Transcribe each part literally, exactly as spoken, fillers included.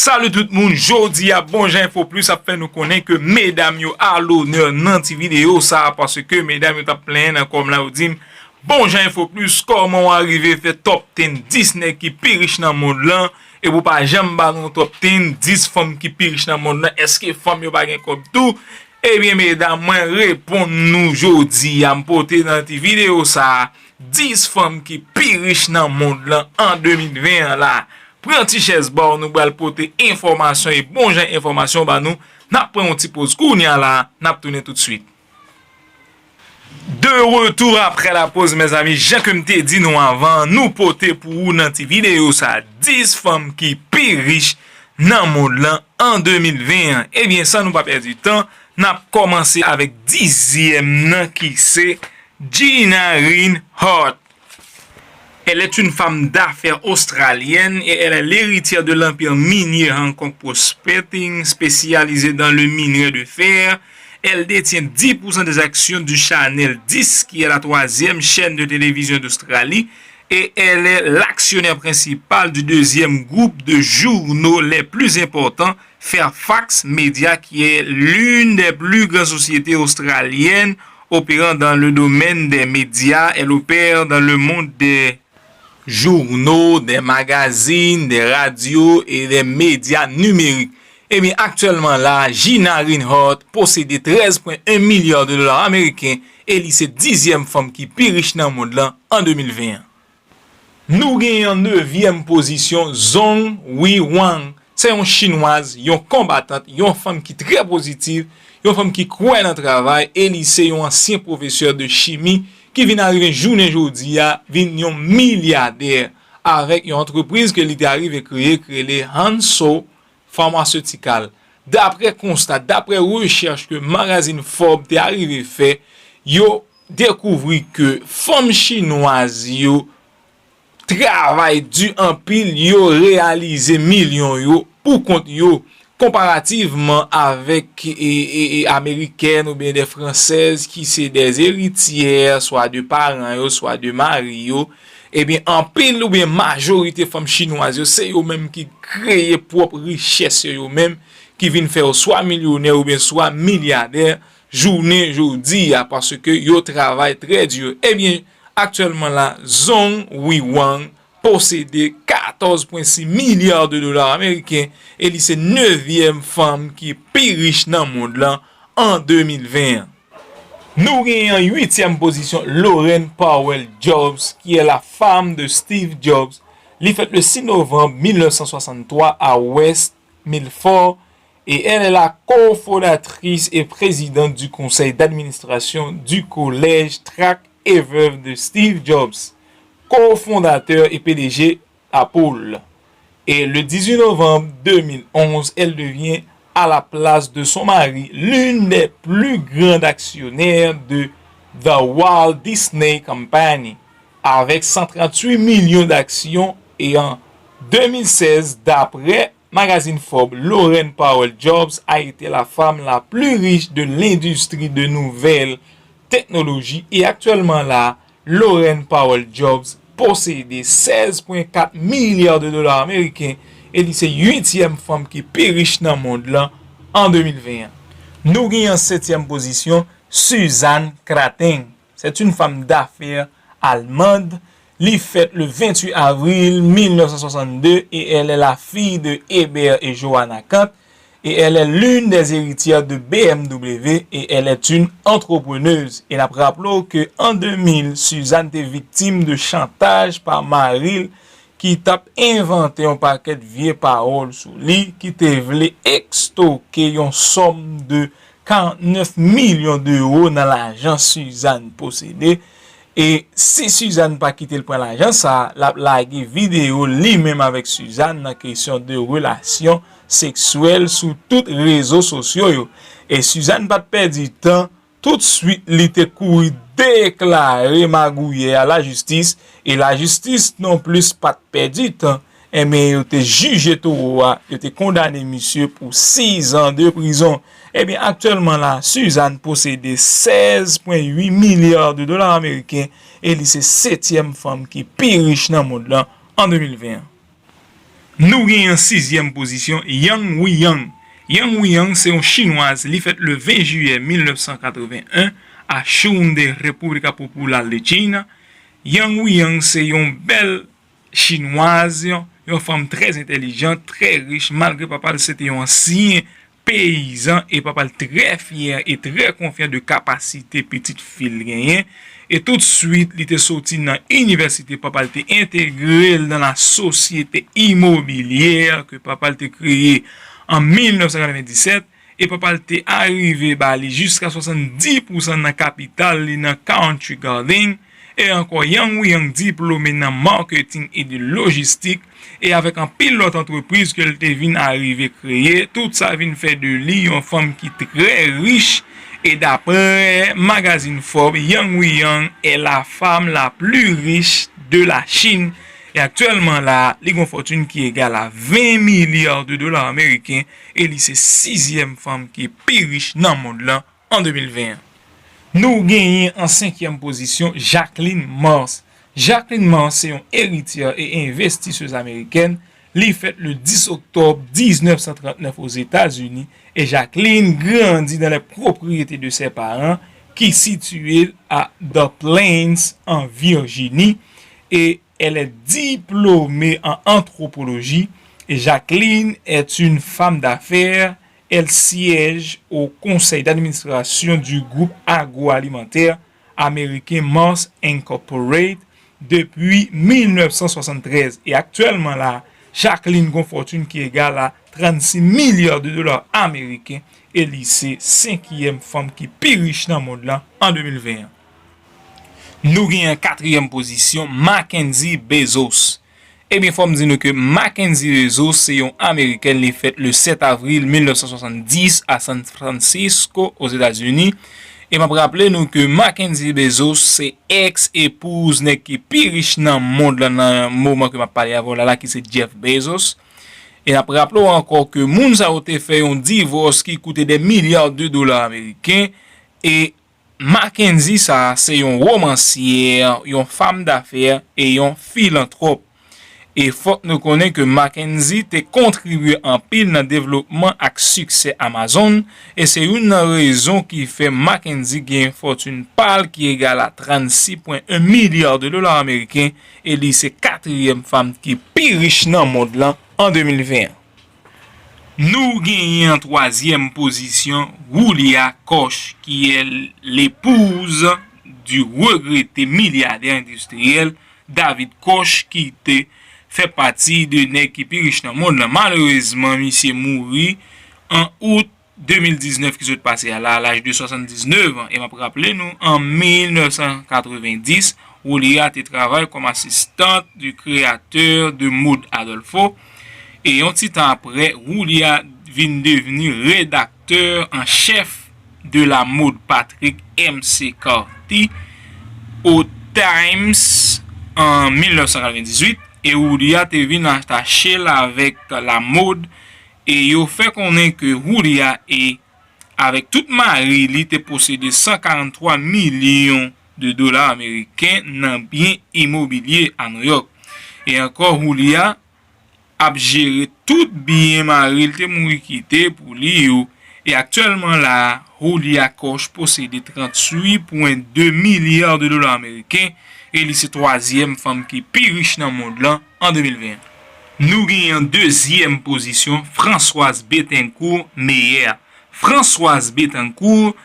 Salut tout moun, jodi a Bon Jan Enfo Plus ap fè nou konnen ke medam yo a lonè nan ti videyo sa a, paske medam yo t ap plenyen nan kòm la, yo di m, Bon Jan Enfo Plus, kòman w arive fè top ten dis nèg ki pi rich nan mond lan, epi w pa janm ba nou top ten dis fanm ki pi rich nan mond lan, èske fanm yo pa gen kòb tou? Ebyen medam, mwen reponn nou jodi a, m pote nan ti videyo sa a, dis fanm ki pi rich nan mond lan an de mil ven an la. Pran ti chèz ba w, nou pral pote enfòmasyon e bon jan enfòmasyon ba nou. N ap pran yon ti poz kounye a la, n ap tounen toutswit. De retour après la pause, mezanmi, jan ke m te di nou avan, nou pote pou ou nan ti videyo sa a, dis fanm ki pi rich nan mond lan an de mil ven an. Ebyen, san nou pa pèdi tan, n ap kòmanse avèk dizyèm nan ki se Gina Rinehart. Elle est une femme d'affaires australienne et elle est l'héritière de l'empire minier Hancock Prospecting, spécialisé dans le minerai de fer. Elle détient dix pour cent des actions du Channel dix, qui est la troisième chaîne de télévision d'Australie, et elle est l'actionnaire principal du deuxième groupe de journaux les plus importants, Fairfax Media, qui est l'une des plus grandes sociétés australiennes opérant dans le domaine des médias. Elle opère dans le monde des journaux, des magazines, des radios et des médias numériques. Ebyen, aktyèlman la, Gina Rinehart posede trèz pwen en milya de dola ameriken e li se dizyèm fanm ki pi rich nan mond lan an de mil ven an. Nou genyen an nevyèm pozisyon, Zhong Weiwang. Se yon chinwaz, yon konbatant, yon fanm ki trè pozitiv, yon fanm ki kwè nan travay, e li se yon ansyen pwofesè de chimi ki vin arive jounen jodi a, vin yon milyadè avèk yon antrepriz ke li te arive kreye, ki rele Hansoh Pharmaceutical. Daprè konsta, daprè rechèch ke magazin Forbes te arive fè, yo dekouvri ke fanm chinwaz yo travay di anpil, yo reyalize milyon yo pou kont yo, konparativman avèk e, e, e, amerikèn oubyen de fransèz ki se de erityè, swa de paran yo, swa de mari yo. Ebyen, anpil oubyen majorite fanm chinwaz yo, se yo menm ki kreye pwòp richès yo, yo menm ki vin fè yo swa milyonè oubyen swa milyadè jounen jodi a, paske yo travay trè di. Ebyen, aktyèlman la, Zhong Weiwang posede katòz pwen sis milya de dola ameriken e li se nevyèm fanm ki pi rich nan mond lan an de mil ven an. Nou genyen an uityèm pozisyon Laurene Powell Jobs, qui est la femme de Steve Jobs. Li fèt le sis novanm mil nèf san swasanntwa a West Milford, et elle est la cofondatrice et présidente du conseil d'administration du collège Trac et Veuve de Steve Jobs, cofondateur et P D G Apple. Et le dix-huit novembre deux mille onze, elle devient, à la place de son mari, l'une des plus grandes actionnaires de The Walt Disney Company, avec cent trente-huit millions d'actions. Et en deux mille seize, d'après magazine Forbes, Laurene Powell Jobs a été la femme la plus riche de l'industrie de nouvelles technologies. Et actuellement là, Laurene Powell Jobs posede sèz pwen kat milya de dola ameriken e li se uityèm fanm ki pi rich nan mond lan an de mil ven an. Nou genyen an setyèm pozisyon, Suzanne Krateng. C'est une femme d'affaires allemande. Li fèt le vingt-huit avril mille neuf cent soixante-deux et elle est la fille de Hébert et Johanna Kant et elle est l'une des héritières de B M W et elle est une entrepreneuse. E n ap raple w ke an de mil, Suzanne te viktim de chantaj pa mari l ki t ap envante yon pakèt vye pawòl sou li, ki te vle ekstoke yon sòm de karant nèf milyon de ewo nan lajan Suzanne posede. E si Suzanne pa kite l pran lajan sa a, l ap lage videyo li menm avèk Suzanne nan kesyon de relasyon seksyèl sou tout rezo sosyo yo. E Suzanne pa t pèdi tan, toutswit li te kouri deklare magouyè a lajistis, e lajistis nonplis pa t pèdi tan. Enben, yo te jije towo a, yo te kondane misye pou sizan de prizon. Ebyen, aktyèlman la, Suzanne posede sèz pwen uit milya de dola ameriken e li se setyèm fanm ki pi rich nan mond lan an de mil ven an. Nou genyen an sizyèm pozisyon, Yang Weiyang. Yang Weiyang se yon chinwaz, li fèt le ven jiyè mil nèf san katreven en a Chun de República Popular de China. Yang Weiyang se yon bèl chinwaz, yon, yon fanm trè entèlijan, trè rich, malgre papa l se te yon ansyen peyizan e papa l trè fyè e trè konfyan de kapasite pitit fi l genyen. E toutswit, li te soti nan inivèsite, papa l te entegre l nan la sosyete imobilyè ke papa l te kreye an mil nèf san katreven disèt, e papa l te arive ba li jiska swasanndis pousan nan kapital li nan Country Garden. E ankò, Yang Weiyang diplome nan marketing e de lojistik, e avèk anpil lòt antrepriz ke l te vin arive kreye, tout sa vin fè de li yon fanm ki trè rich, e daprè magazin Forbes, Yang Weiyang est la femme la plus riche de la Chine, e aktyèlman la, li gen yon fòtin ki egal a ven milya de dola ameriken, e li se sizyèm fanm ki pi rich nan mond lan an de mil ven an. Nou genyen an senkyèm pozisyon Jacqueline Mars. Jacqueline Mars se yon erityè e envestisez amerikèn. Li fèt le dis oktòb diznèf san trannèf Ozetazini, e Jacqueline grandi dans les propriétés de ses parents ki sitiye a The Plains an Virjini, e elle est diplômée en anthropologie, et Jacqueline est une femme d'affaires. Elle siège au conseil d'administration du groupe agroalimentaire américain Mars Incorporated depuis mil nèf san swasann trèz, e aktyèlman la, Jacqueline gen yon fòtin ki egal a trannsis milya de dola ameriken, e li se senkyèm fanm ki pi rich nan mond lan an de mil ven an. Nou genyen katriyèm pozisyon, Mackenzie Bezos. Ebyen, fò m di nou ke Mackenzie Bezos se yon amerikèn, li fèt le sèt avril mil nèf san swasanndis a San Francisco, Ozetazini. E m ap raple nou ke Mackenzie Bezos se èks epouz nèg ki pi rich nan mond lan nan moman ke m ap pale avè w la, la ki se Jeff Bezos. E n ap raple w ankò ke moun sa yo te fè yon divòs ki koute dè milya de dola ameriken, e Mackenzie sa a se yon womansyè, yon fanm dafè e yon filantwòp. E fòk nou konnen ke Mackenzie te kontribye anpil nan devlopman ak siksè Amazon, e se youn nan rezon ki fè Mackenzie gen fòtin pa l ki egal a trannsis pwen en milya de dola ameriken, e li se katriyèm fanm ki pi rich nan mond lan an de mil ven an. Nou genyen an twazyèm pozisyon Julia Koch, qui est l'épouse du regretté milliardaire industriel David Koch, ki te fè pati de nèg ki pi rich nan mond lan. Malerezman, misye mouri an out de mil diznèf ki sot pase a la, a laj de swasanndisnèf an. E m ap raple nou, an mil nèf san katrevenndis, Julia te travay kòm asistant du créateur de mode Adolfo, e yon ti tan apre, Julia vin devni redaktè an chèf de la mode Patrick McCarthy au Times an mil nèf san katrevendizuit, e Julia te vin atache l avèk la mode, e yo fè konnen ke Julia e avèk tout mari li te posede san karanntwa milyon de dola ameriken nan byen imobilye a New York. E ankò, Julia ap jere tout byen mari l te mouri kite pou li yo. E aktyèlman la, Julia Koch posede tranntuit pwen de milya de dola ameriken, e li se twazyèm fanm ki pi rich nan mond lan an de mil ven. Nou genyen an dezyèm pozisyon, Françoise Bettencourt Meyer. Françoise Bettencourt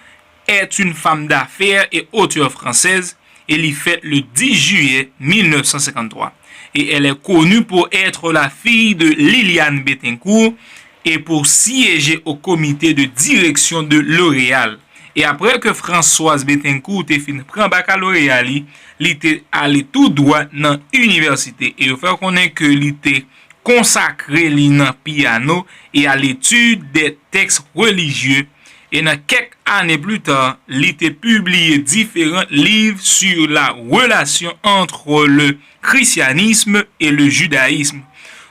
est une femme d'affaires et auteure française, et li fèt le dix juillet mille neuf cent cinquante-trois. Et elle est connue pour être la fille de Liliane Bettencourt et pour siéger au comité de direction de L'Oréal. E apre ke Françoise Bettencourt te fin pran bakaloreya li, li te ale tou dwat nan inivèsite. E yo fè konnen ke li te konsakre li nan pyano et à l'étude des textes religieux, e nan kèk ane pli ta, li te pibliye diferan liv sur la relation entre le christianisme et le judaïsme,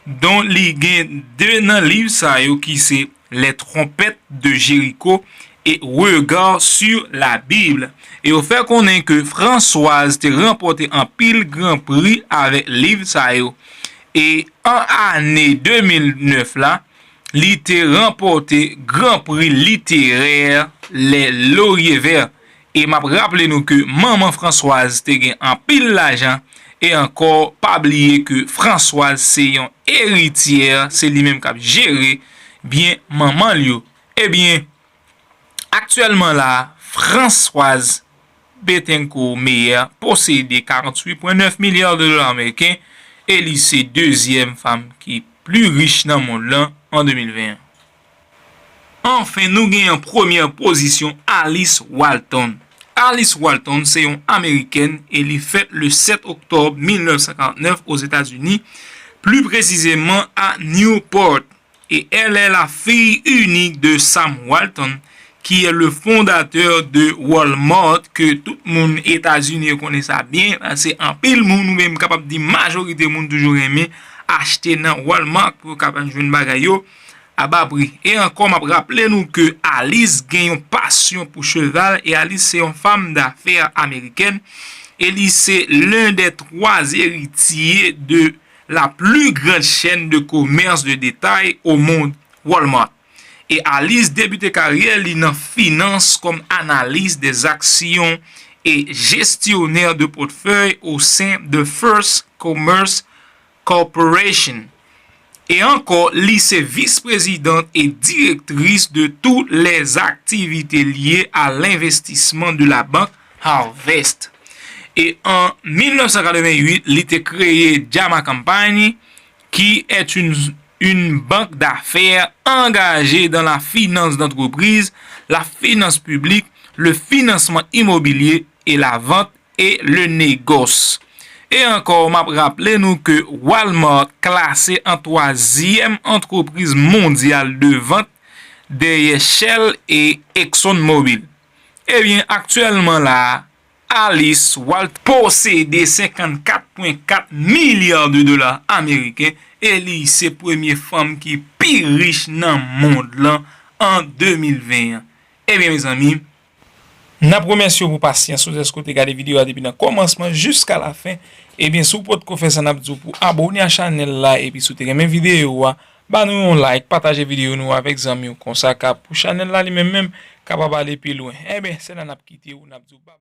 dont li gen de nan liv sa yo ki se Les Trompettes de Jéricho et Regards sur la Bible. E yo fè konnen ke Françoise te ranpòte anpil gran pri avèk liv sa yo. E an ane de mil nèf la, li te ranpòte Gran Pri Literè Les Lauriers Verts. E m ap raple nou ke manman Françoise te gen anpil lajan, e ankò, pa bliye ke Françoise se yon erityè, se li menm k ap jere byen manman l yo. Ebyen, aktyèlman la, Françoise Bettencourt Meyer posede karanntuit pwen nèf milya de dola ameriken e li se dezyèm fanm ki pli rich nan mond lan an de mil ven. Anfen, nou gen an premyè pozisyon Alice Walton. Alice Walton se yon Amerikèn e li fèt le sèt oktòb mil nèf san karant nèf Ozetazini, pli presizeman a Newport. Et elle est la fille unique de Sam Walton, qui est le fondateur de Walmart, ke tout moun Etazini yo konnen sa byen, paske anpil moun, ou menm kapab di majorite moun toujou renmen achte nan Walmart pou yo kapab jwenn bagay yo a ba pri. E ankò, m ap raple nou ke Alice gen yon pasyon pou cheval, e Alice se yon fanm dafè amerikèn, e li se l'un des trois héritiers de la plus grande chaîne de commerce de détail au monde, Walmart. Et Alice débute carrière li nan finans comme analyste des actions et gestionnaire de portefeuille au sein de First Commerce Corporation. E ankò, li se vice-présidente et directrice de toutes les activités liées à l'investissement de la banque Harvest. E an mil nèf san katreventuit, li te kreye JAMA Company, qui est une, une banque d'affaires engagée dans la finance d'entreprise, la finance publique, le financement immobilier et la vente et le négoce. E ankò, m ap raple nou ke Walmart klase an twazyèm antrepriz mondyal de vant dèyè Shell e ExxonMobil. Ebyen, aktyèlman la, Alice Walt posede senkannkat pwen kat milya de dola ameriken e li se premye fanm ki pi rich nan mond lan an de mil ven an. Ebyen, mezanmi, n ap remèsye w pou pasyans ou, dèske w te gade videyo a depi nan kòmansman jiska lafen. Ebyen, si w potko fè sa, n ap di w pou abòne a chanèl la, epi si w te renmen videyo a, ba nou yon like, pataje videyo nou avèk zanmi w, konsa ka pou chanèl la li menm menm kapab ale pi lwen. Ebyen, se la n ap kite w, n ap di w bye.